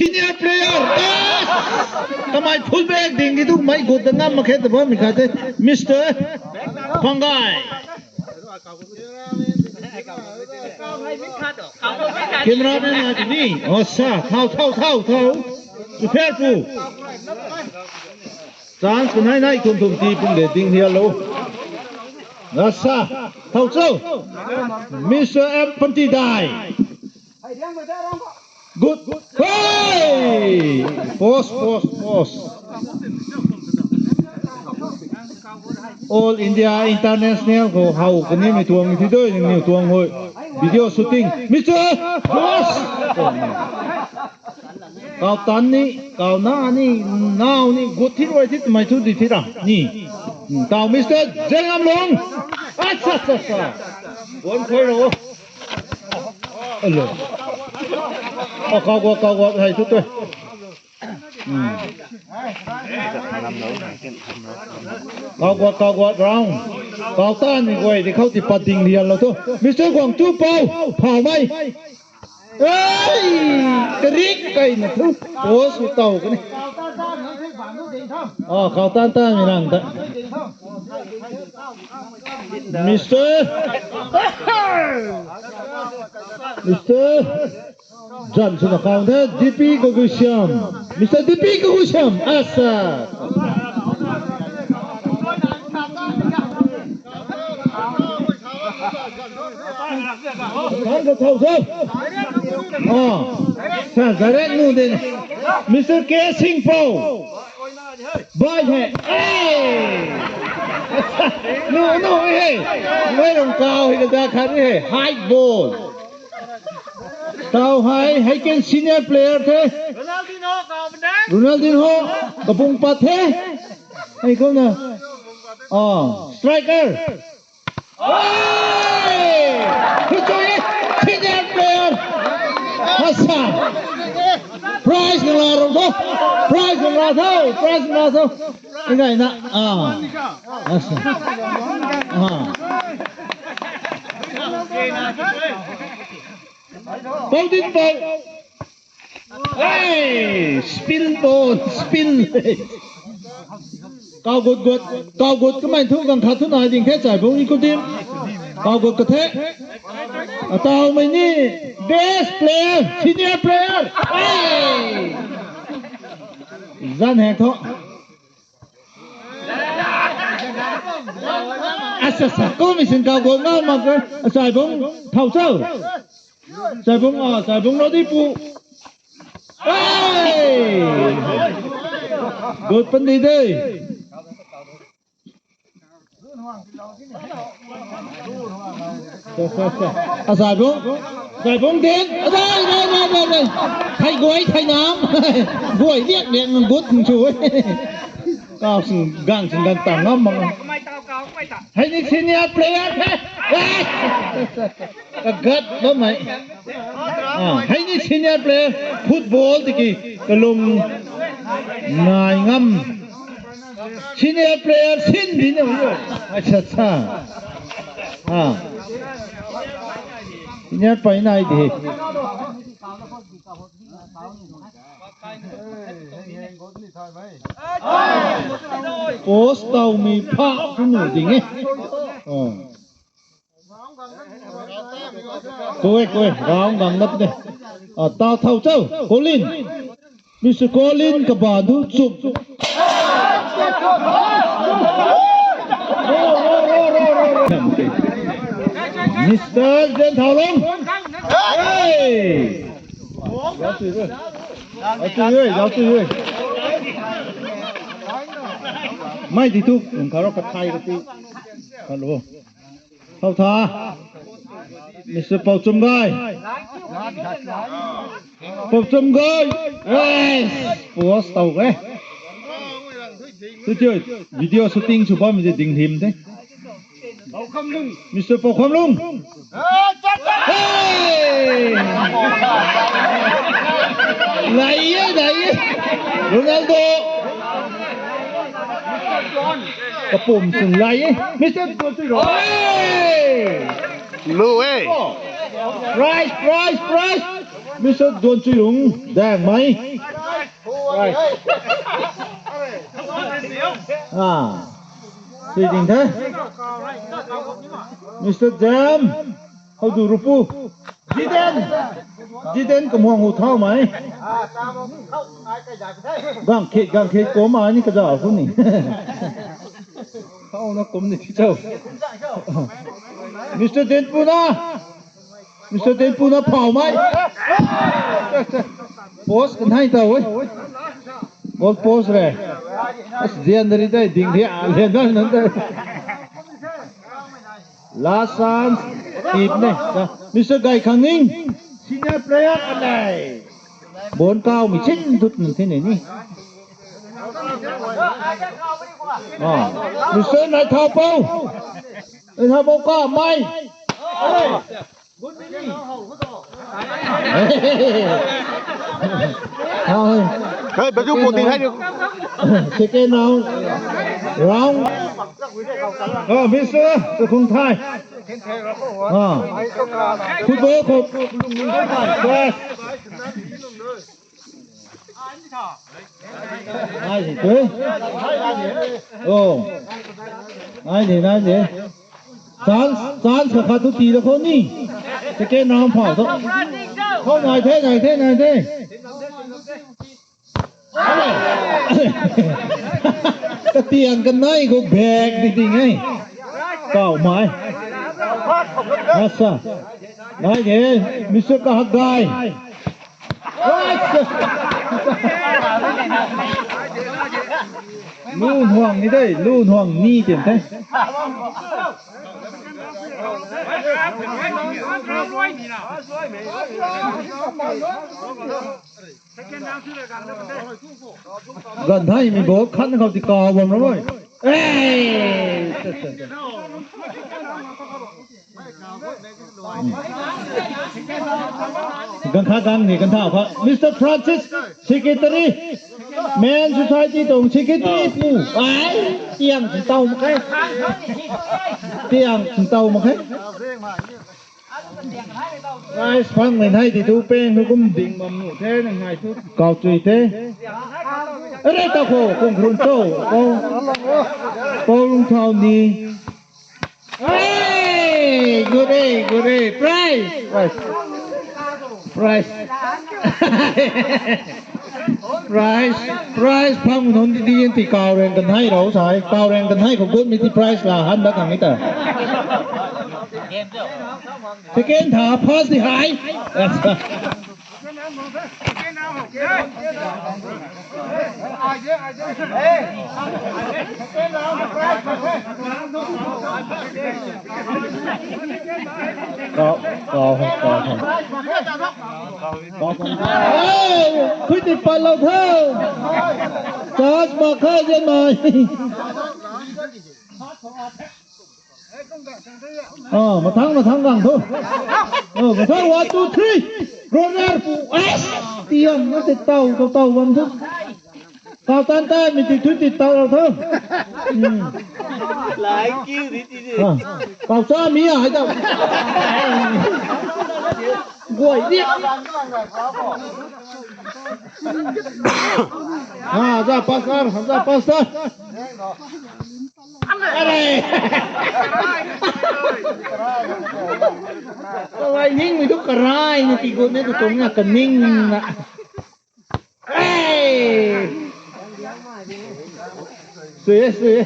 Senior player. Yes! Tamai fullback ding itu mai gud dengam makhe tebon mikate Mister Pangai. Cameraman na ni. Osa, thau, thau, thau, thau. Be careful. Chance nai nai thum thum ti pung de ding hial lo. Osa, thau, thau. Mister M Panti Dai. Good. Hey! Post, post, post. All India International ເຂົາເຮົາກະນີ້ມີທວງທີ່ດ້ວຍໜຶ່ງນິ້ວທວງໂຫຍ video shooting Mister Post ກາວຕັນນີ້ ກາວໜ້ານີ້ ນາວນີ້ ກຸດທິດໄວ້ທິດໄມທຸດດີທິດລະນີ້ ກາວ Mister ເຈັງອຳລົງ ອາຊາຊາຊາ ກວນຄົຍໂລ ເອີ ເອົາເຂົ້າກວດ ເຂົ້າກວດໃຫ້ສຸດເດີ ອືມ ເຂົ້າກວດ ເຂົ້າກວດ ເຂົ້າ ເຂົ້າຕ້ານອີກເວີຍ ທີ່ເຂົາຊິປັດດິງດຽນລະໂຕ Mister ກວາງຈູເປົາ ພາໄວ້ ເອີຍ ກະລິກໄປນະທຸ ໂອ ສຸເຕົາກັນນີ້ ອໍ ເຂົ້າຕ້ານ ຕ້ານມີນັງ Mister Mister ຈັນສຸນນະຄາວແທ້ ດີປີ ກະກຸຊຽມ Mister ດີປີ ກະກຸຊຽມ ອາຊາ ທ່ານກະເທົ່າເຊີ ອາ ຊາ ກະແລະ ນູເດນ Mister ເກ ຊິງໂປ ບາຍແຮ ເອີ ນູ ນູ ເອີ ໄວ້ລົງກາວ ເຮັດການຂັດ ເອີ ໄຮໂບ ເຕົ້າໄຮ ໄຮເກັນ senior player ເທ ໂຣນັລດີໂນ ກະບຸງປາເທ ໃຫ້ເຂົານະ ອໍ ສະໄຕຣເກີ ໂອ້ຍ ຜູ້ຊ່ວຍ senior player ພາສາ prize ໜຶ່ງລາວ prize ໜຶ່ງລາວ prize ໜຶ່ງລາວ ນີ້ໄດ້ນະ ອາ ອາ ເປົາດິນເປົາ ເອີ spin ball spin ກາວກຸດກຸດ ກາວກຸດກະໄມທຸກັງຄັດທຸນາຍດິງແທ້ໃຈພວກນີ້ກຸດດິມ ກາວກຸດກະແທະ ອາຕາວໄມນີ້ best player senior player ເອີ ຢ້ານແຮງເທາະ ອາຊາຊາ ກະມີສິນກາວໂກນງາມມາກເກີນ ອາສາຍບົງເທົາເຊີ ສາຍບົງ ອາ ສາຍບົງໂນດີປູ ເອີຍ ໂດດປັນດີເດ້ ອາສາຍບົງ ສາຍບົງເດັ່ນ ໄດ້ ໄດ້ ໄດ້ ໄດ້ ໄດ້ ໄທກວຍ ໄທນ້ຳ ກວຍວຽກວຽກມັນບຸດ ມັນຊ່ວຍ ກາວສຶງ ກາງສຶງ ກາງຕາງນ້ຳມັນ ໄທນີ້ senior player ແທ້ ກະເກີດບໍ່ໄໝ ອາ ໄທນີ້ senior player ຟຸດບອລຕະກີ້ ກະລົງງາຍງຳ senior player ຊິນດີເນາະ ອາຊາຊາ ອາ senior ໄປໄນດີ ໂອສເຕົາມີພະ ໂກຍ ໂກຍ ລາວກັນນັບເດ້ ອາ ຕາເຖົ້າເຈົ້າ ໂກລິນ ມິສເຕີ ໂກລິນ ກະບານທຸກສຸກ ມິສເຕີ ເດນເຖົ້າລົງ ເອີຍ ລາວຕຸ້ຍເອີຍ ລາວຕຸ້ຍເອີຍ ລາວຕຸ້ຍເອີຍ ໄມ້ທີ່ທຸກ ຄາໂຣກະໄທກະຕິ ຄາໂຣ ເຂົ້າທ່າ ມິສເຕີ ເປົາຈຸມກາຍ ເປົາຈຸມກາຍ ເອີຍ ໂປສເຕົາເອີຍ ສຸດຍອດ ວິດີໂອຊູດຕິງ ສຸພາບມີແຕ່ດິງຫີມເດ້ ເປົາຄຳລຸງ ມິສເຕີ ເປົາຄຳລຸງ ເອີຍ ໄຫຼເອີຍ ໄຫຼເອີຍ ໂຣນັລໂດ ກະປຸ້ມສຸນໄຫຼເອີຍ ມິສເຕີ ໂກນຕິໂຣ ໂອ້ຍ No way. Prize, prize, prize. ມິສເຕີ ດວນຈຸຍຫຼົງ ແດງໄໝ? ອ່າ ຊິດິງແທ້ ມິສເຕີ ແຈມ ເຮົາດູຣູປູ ຈີເດັນ ຈີເດັນ ກຳມວງຫູເທົາໄໝ? ກາງເຂດ ກາງເຂດໂກມອານີ້ກະຈາພຸ້ນນີ້ ເຮົານະກົມນີ້ເຈົ້າ ມິສເຕີ ເດນປູນາ ມິສເຕີ ເດນປູນາ ເຜົາໄໝ? ໂປສກັນໃຫ້ເຈົ້າເວີຍ ໂປສ ໂປສແຫຼະ ດຽນດາລິໄດ້ດິງເດ ອາ ເລນນັ້ນນັ້ນໄດ້ ລາຊານ ຕີບນີ້ ມິສເຕີ ໄກຄັງນິງ ຊິນເນີເພລເຢີອັນໃດ ໂບນກ້າວມີຊິນທຸດໜຶ່ງທີ່ນີ້ນີ້ ອ່າ ມິສເຕີ ນາຍທ້າວເປົາ ນາຍທ້າວເປົາກ້າໄໝ? ເຮີ້ຍ ເຮົຍ ໄປດູໂປຣຕີນໃຫ້ດູ ເຊເກນລາວ ລາວ ເອີ ມິສເຕີ ເຈົ້າຂອງໄທ ອ່າ ຟຸດບອລ ຂອງ ໄອ້ເອີຍ ໂອ້ ນາຍນີ້ ນາຍນີ້ ສານ ສານສາຂາຕຸຕີລະຄົນນີ້ ສະເກນນາມພາວ ເຂົ້າງ່າຍແທ້ ງ່າຍແທ້ ງ່າຍແທ້ ກະຕຽງກັນໄດ້ ກໍແບກຕິງໆ ໃຫ້ ເປົ້າໝາຍ ອາຊາ ນາຍເດ ມິສເຕີ ກະຮັກໄດ້ ລູນຫ່ວງນີ້ເດ້ ລູນຫ່ວງນີ້ເຕັມແທ້ ກັນໄທມີບໍ່ ຄັນເຂົາຊິກາວບໍ່ນະເວີຍ ເອີຍ ກັນຂາກັນນີ້ ກັນທ້າວ ມິສເຕີ ຟຣານຊິສ ເຊກຣະເຕີຣີ ແມນ ໂຊຊາຍຕີ ຕົງ ເຊກຣະເຕີຣີ ປູ ອາຍ ຕຽງເຕົາມາແຄ່ ຕຽງເຕົາມາແຄ່ ໄປຟັງແມ່ນໃຫ້ທີ່ຕູເປ້ງ ທຸກກຸມດິງມາໝູ່ແທ້ ນັ້ນໃຫ້ທຸກເກົາຈຸຍເຕ ເອີ ໄດ້ຕາໂຄ ຄົງຄົນໂຕ ເປົາ ເປົາລຸງເທົານີ້ ເອີຍ ກູດເດ ກູດເດ ໄປ ໄປ ໄປ ໄປ ໄປ ພັງໜົນດີໆ ທີ່ກ່າວແຮງກັນໃຫ້ເຮົາສາຍ ກ່າວແຮງກັນໃຫ້ຂອງກຸນມີທີ່ໄປລະຫັນດັກຫຍັງນີ້ຕາ ສະເກນຖ້າພາສທີ່ຫາຍ ເອີຍ ຄືຕິດປັນລາວເທີ ຈາສມາເຄີຍຽນໃໝ່. ເອີ ມາທາງ ມາທາງກາງເທີ ເອີ ມາທາງ ວັນ ທູ ທຣີ ໂຣເນັດ ເອັສ ຕຽງ ມັນຕິດເຕົາ ເຕົາ ເຕົາ ວັນ ທູ ກາວຕັນແຕ້ມ ມີຕິດ ຕິດເຕົາເອົາເທີ ອືມ ຫຼາຍຄິວ ຕິດ ຕິດ ຕິດ ອາ ກາວຊາ ມີອາ ໃຫ້ເຈົ້າ ກວຍ ດຽວ ຮາມາ ປາສາ ຮາມາ ປາສາ ອະໄລ ກະໄລນິງມີທຸກກະລາຍ ໃນທີ່ກົດໃນຕົວຕົງນະກະນິງນະ ເອີຍ ເສຍ ເສຍ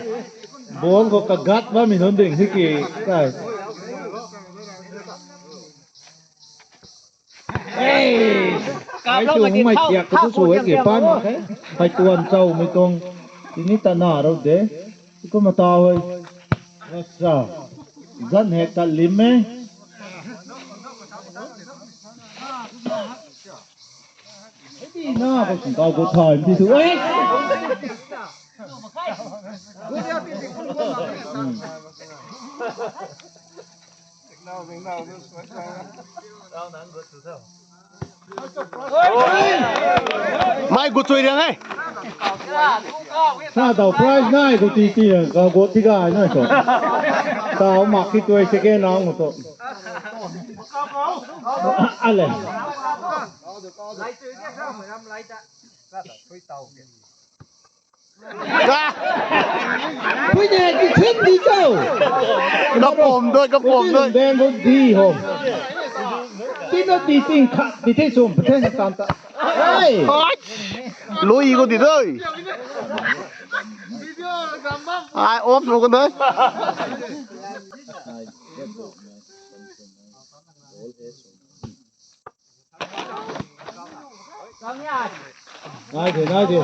ບອນກໍກະກັດວ່າມີໂດນດຶງຊິກີ ໄດ້. ເອີຍ ໄປໂຕງໄມ້ຈຽກກະໂຕສວຍເກປານ ໄປກວນເຈົ້າໄມ້ຕົງ ທີນີ້ຕາໜ້າເຮົາເດ ກະມາຕາເຮີຍ ສາ ສັນແຮກກັນລິມແມ ດີໜ້າ ເຂົາຊິເອົາກົດຖ່າຍທີ່ສຸດ ເອີຍ ມາໃຫ້ກູຊ່ວຍເລື່ອງເອີຍ ຖ້າເຕົາໄພຣສ໌ງ່າຍກູຕີເຕີຍ ກະກົດທີ່ກາຍໜ້ອຍໂຕ ຕາວໝາກທີ່ຕົວເຊເກນອງໂຕ Allez. ຜູ້ໃຫຍ່ກິນເສັ້ນດີເຈົ້າ ກະໂປມດ້ວຍ ກະໂປມດ້ວຍ ແດງບໍ່ດີໂຫ ກິນແລ້ວດີຈິງຄະ ດີທີ່ສຸດ ປະເທດຕ່າງໆ ເຮີ້ຍ ລຸຍກູຕິເດີ ອາຍໂອບສູກັນເດີ. Haydi, haydi.